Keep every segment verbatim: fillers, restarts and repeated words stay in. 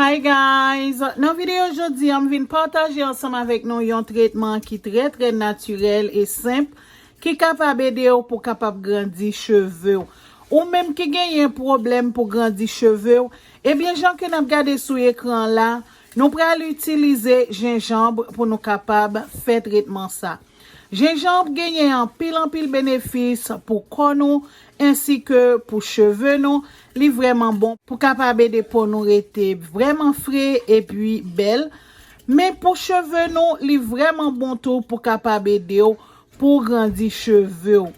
Hi guys, nan videyo jodi a m vin pataje ansanm avèk nou yon tretman ki trè trè natirèl e senp ki kapab ede w pou kapab grandi cheve w. Ou menm ki genyen pwoblèm pou grandi cheve w, ebyen jan ke n ap gade sou ekran la, nou pral itilize jenjanm pou nou kapab fè tretman sa. Jenjanm genyen anpil anpil benefis pou kò nou ensi ke pou cheve nou. Li vrèman bon pou kapab ede po nou rete vrèman fre epi bèl. Men pou cheve nou, li vrèman bon tou pou kapab ede w pou grandi cheve w.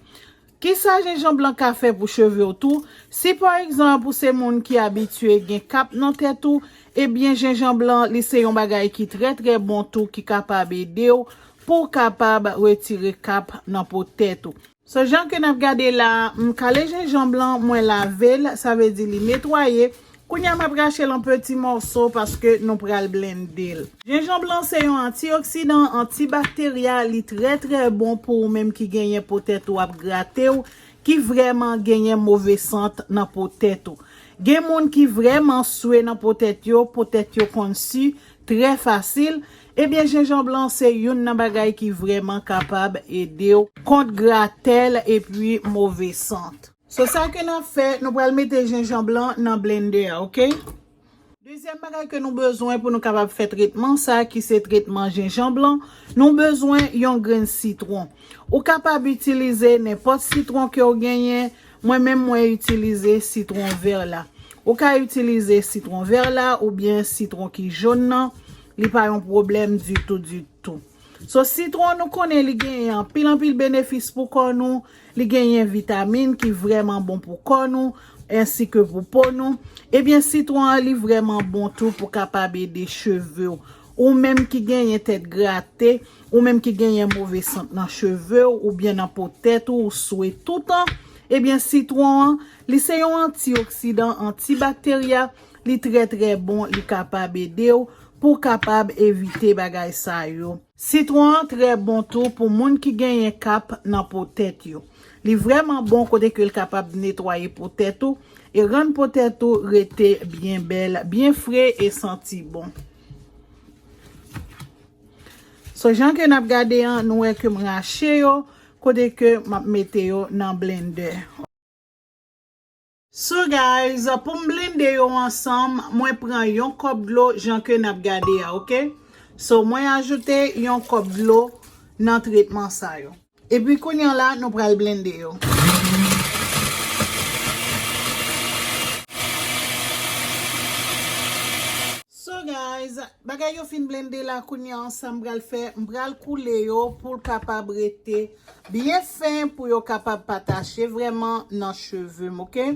Kisa jenjanm blan ka fè pou cheve w tou? Si pa egzanp ou se moun ki abitye gen kap nan tèt ou, ebyen jenjanm blan li se yon bagay ki trè trè bon tou ki kapab ede w pou w kapab retire kap nan po tèt ou. So jan ke n ap gade la, m kale jenjanm blan, mwen lave l, sa vle di li netwaye. Kounye a m ap rache l an peti mòso paske nou pral blende l. Jenjanm blan se yon antioksidan, antibakterya, li trè trè bon pou ou menm ki genyen po tèt ou ap grate w, ki vrèman genyen move sant nan po tèt ou. Gen moun ki vrèman swe nan po tèt yo, po tèt yo konn si trè fasil. Ebyen jenjanm blan se youn nan bagay ki vrèman kapab ede w kont gratèl epi move sant. So sa ke n ap fè, nou pral mete jenjanm blan nan blendè a, oke? Dezyèm bagay ke nou bezwen pou nou kapab fè tretman sa ki se tretman jenjanm blan, nou bezwen yon grenn sitwon. Ou kapab itilize nenpòt sitwon ke w genyen, mwen menm mwen itilize sitwon vè la. Ou ka itilize sitwon vè la oubyen sitwon ki jòn nan, li pa yon pwoblèm ditou ditou. So sitwon nou konnen li genyen anpil anpil benefis pou kò nou, li genyen vitamin ki vrèman bon pou kò nou ensi ke pou po nou. Ebyen sitwon an li vrèman bon tou pou kapab ede cheve w. Ou menm ki genyen tèt grate, ou menm ki genyen move sant nan cheve w oubyen nan po tèt ou, ou swe toutan, ebyen sitwon an, li se yon antioksidan, antibakterya, li trè trè bon, li kapab ede w pou w kapab evite bagay sa yo. Sitwon an trè bon tou pou moun ki genyen kap nan po tèt yo. Li vrèman bon kote ke l kapab netwaye po tèt ou e rann po tèt ou rete byen bèl, byen fre e santi bon. So jan ke n ap gade an, nou wè ke m rache yo, kote ke m ap mete yo nan blendè. So guys, pou m blende yo ansanm, mwen pran yon kòp dlo jan ke n ap gade a, oke? So mwen ajoute yon kòp dlo nan tretman sa yo. Epi kounye a la, nou pral blende yo. So guys, bagay yo fin blende la, kounye a sa m pral fè, m pral koule yo pou l kapab rete byen fen, pou yo kapab pa tache vrèman nan cheve m, oke?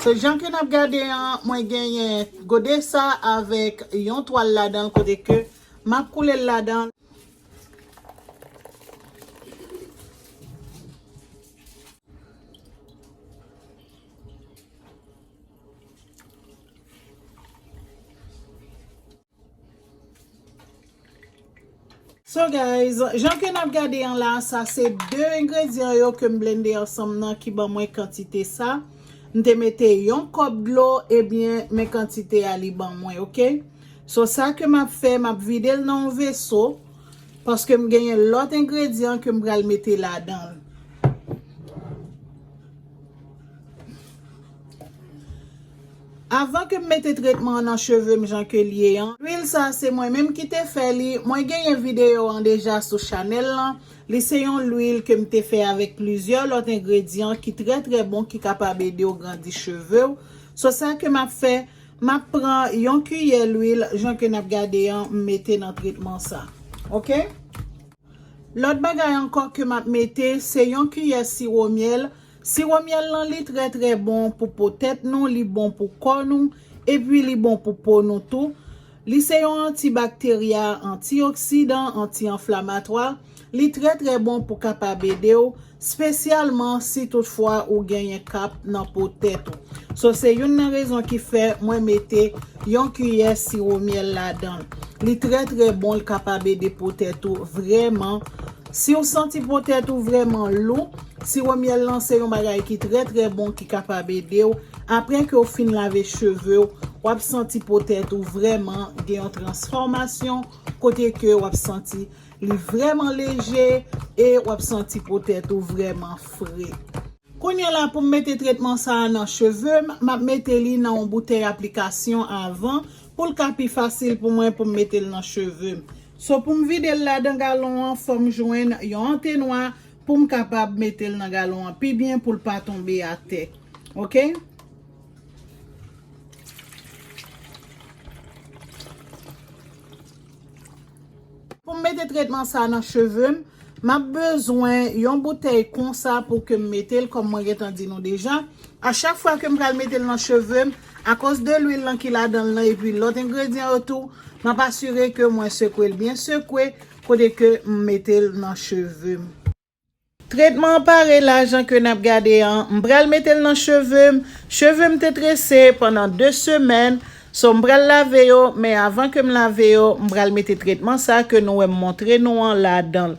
So jan ke n ap gade an, mwen genyen gode sa avèk yon twal ladan l kote ke m ap koule l ladan l. So guys, jan ke n ap gade an la, sa se de engredyan yo ke m blende ansanm nan ki ban mwen kantite sa. M te mete yon kòp dlo, ebyen men kantite a li ban mwen, oke? So sa ke m ap fè, m ap vide l nan yon veso, paske m genyen lòt engredyan ke m pral mete ladan l. Avan ke m mete tretman an nan cheve m jan ke l ye an, lwil sa se mwen menm ki te fè li. Mwen genyen videyo an deja sou chanèl lan. Li se yon lwil ke m te fè avèk plizyè lòt engredyan ki trè trè bon, ki kapab ede w grandi cheve w. So sa ke m ap fè, m ap pran yon kiyè lwil, jan ke n ap gade an, m mete nan tretman sa. Oke? Lòt bagay ankò ke m ap mete, se yon kiyè siwo myèl. Siwo myèl lan, li trè, trè bon pou po tèt nou, li bon pou kò nou, epi li bon pou po nou tou. Li se yon antibakterya, antioksidan, anti-anflamatwa. Li trè, trè bon pou kapab ede w, espesyalman si toutfwa ou genyen kap nan po tèt ou. So, se youn nan rezon ki fè mwen mete yon kiyè siwo myèl ladan l. Li trè, trè bon, li kapab ede po tèt ou vrèman. Si w santi po tèt ou vrèman lou, Siwo myèl lan se yon bagay ki trè trè bon ki kapab ede w. Apre ke w fin lave cheve w, w ap santi po tèt ou vrèman gen yon transfòmasyon kote ke w ap santi li vrèman leje e w ap santi po tèt ou vrèman fre. Kounye a la pou m mete tretman sa a nan cheve m, m ap mete li nan yon boutèy aplikasyon avan pou l ka pi fasil pou mwen pou m mete l nan cheve m. So pou m vide l ladan galon an, fò m jwenn yon antenwa pou m kapab mete l nan galon an pi byen pou l pa tonbe atè. Oke? Pou m mete tretman sa nan cheve m, m ap bezwen yon boutèy konsa pou ke m mete l, kòm mwen gentan di nou deja. A chak fwa ke m pral mete l nan cheve m, akoz de lwil lan ki ladan l lan epi lòt engredyan yo tou, m ap asire ke mwen sekwe l byen sekwe kote ke m mete l nan cheve m. Tretman an pare la, jan ke n ap gade an, m pral mete l nan cheve m. Cheve m te trese pandan de semèn, so m pral lave yo, men avan ke m lave yo, m pral mete tretman sa ke nou wè m montre nou an ladan l.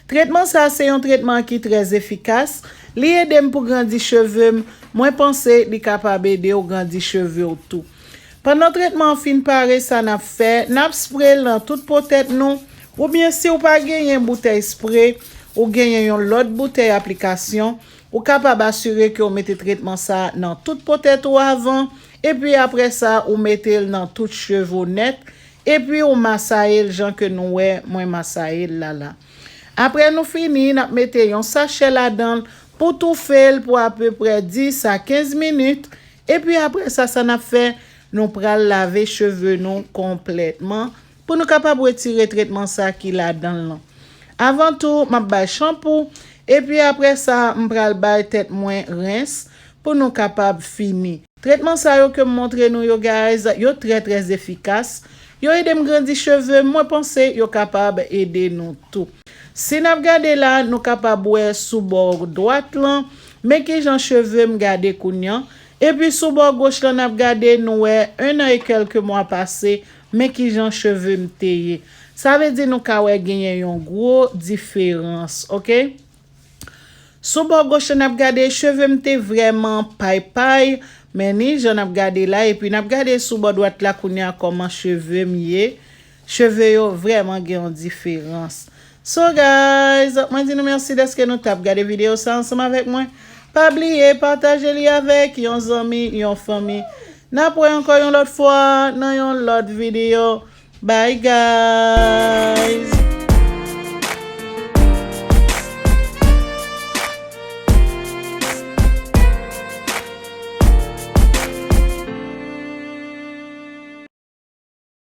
Tretman sa se yon tretman ki trè efikas, li ede m pou grandi cheve m, mwen panse li kapab ede w grandi cheve w tou. Pandan tretman an fin pare, sa n ap fè, n ap spre l nan tout po tèt nou, oubyen si w pa genyen boutèy spre, ou genyen yon lòt boutèy aplikasyon, ou kapab asire ke w mete tretman sa a nan tout po tèt ou avan, epi apre sa, ou mete l nan tout cheve w nèt, epi ou masaye l jan ke nou wè mwen masaye l la la. Apre nou fini, n ap mete yon sachè ladan l pou toufe l pou apeprè dis a kenz minit. Epi apre sa, sa n ap fè, nou pral lave cheve nou konplètman pou nou kapab retire tretman sa ki ladan l lan. Avan tou, m ap bay chanpou, epi apre sa, m pral bay tèt mwen rens pou nou kapab fini. Tretman sa yo ke m montre nou yo, guys, yo trè, trè efikas. Yo ede m grandi cheve m, mwen panse yo kapab ede nou tou. Si n ap gade la, nou kapab wè sou bò dwat lan, men kijan cheve m gade kounye a. Epi sou bò goch lan, n ap gade, nou wè en an e kèlke mwa pase, men kijan cheve m te ye. Sa vle di nou ka wè genyen yon gwo diferans, oke? Sou bò goch la n ap gade, cheve m te vrèman pay pay, men ni jan n ap gade la, epi n ap gade sou bò dwat la kounye a kòman cheve m ye. Cheve yo vrèman gen yon diferans. So guys, mwen di nou mèsi dèske nou t ap gade videyo sa ansanm avèk mwen. Pa bliye pataje li avèk yon zanmi, yon fanmi. N ap wè ankò yon lòt fwa nan yon lòt videyo. Bye guys.